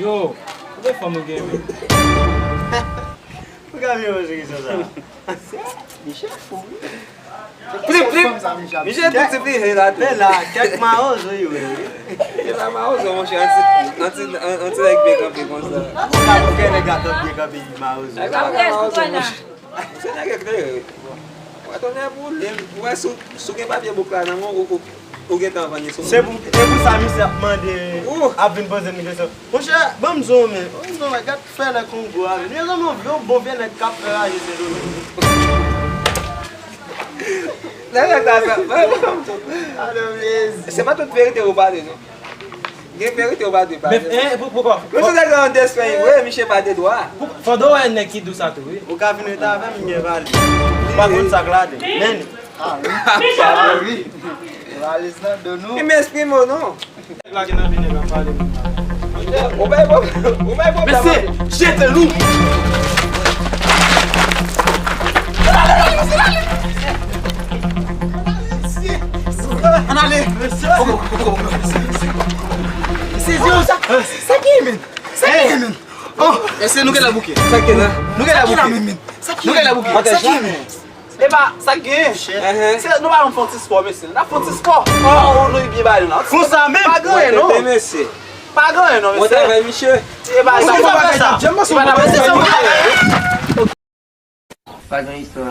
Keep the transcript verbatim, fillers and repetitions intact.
Yo, konbyen fanm ou gen menm? Ou ka vin poze kesyon sa? Misye fou wi. Plip, plip. Misye tou ti pli he la tou. Men la, kèk mawozo yo ye wi. E pa mawozo monchè, anti, anti, anti nèg byen kanpe konsa. Ou ka pou kè nèg la tann byen kanpe mawozo. Nèg la pa mawozo monchè. Se nèg eklere wi. Wè tonnè boule m. Ou wè si w, si w gen papye bouk la nan men w, ou, ou, ou gentan vann li sou moun. Se pou, se pou sa misye ap mande, ap vin poze m kesyon. Monchè, ban m di w men. Ban m di w men, gad fè lè Kongo a. Mezanmi, yon bon vye nèg k ap fè raje Sendomeng. Lè nèg la sa. Se pa tout verite ou pale non. Gen verite ou pa dwe pale. Men, en, pou, poukò? Misye te gen yon desen vre, misye pa te dwa. Pou, fò w wè nèg ki dous sa tou, wi. Ou ka vin rete avè m, m gen valiz. Ou pa konn sa k ladan l. Men. Ah, wi. Ah, wi. Valiz nan do nou. Li m eksprime w non. Nèg la ki nan vini, l ap pale. Ou bay pwob-, ou bay pwoblèm. Mesye, jete l ou. Ann ale. Mesye, yo, sa, sa ki ye, men? Sa ki ye, men? Oh. Mesye, nou gen la bouke. Sa ki la? Nou gen la bouke. Sa ki la, men, men? Sa ki la? Nou gen la bouke. Sa ki ye, men? Epa, sa k genyen? Se, nou pa janm fè yon ti spò, mesye. N ap fè yon ti spò. Oh, nou byen ba nou la. Konsa menm? Pa gen anyen, non. Mesye. Pa gen anyen, non, mesye. Mwen travay, misye. Epa, sa, sa, sa. Epa, n ap fè sa. Pa gen istwa.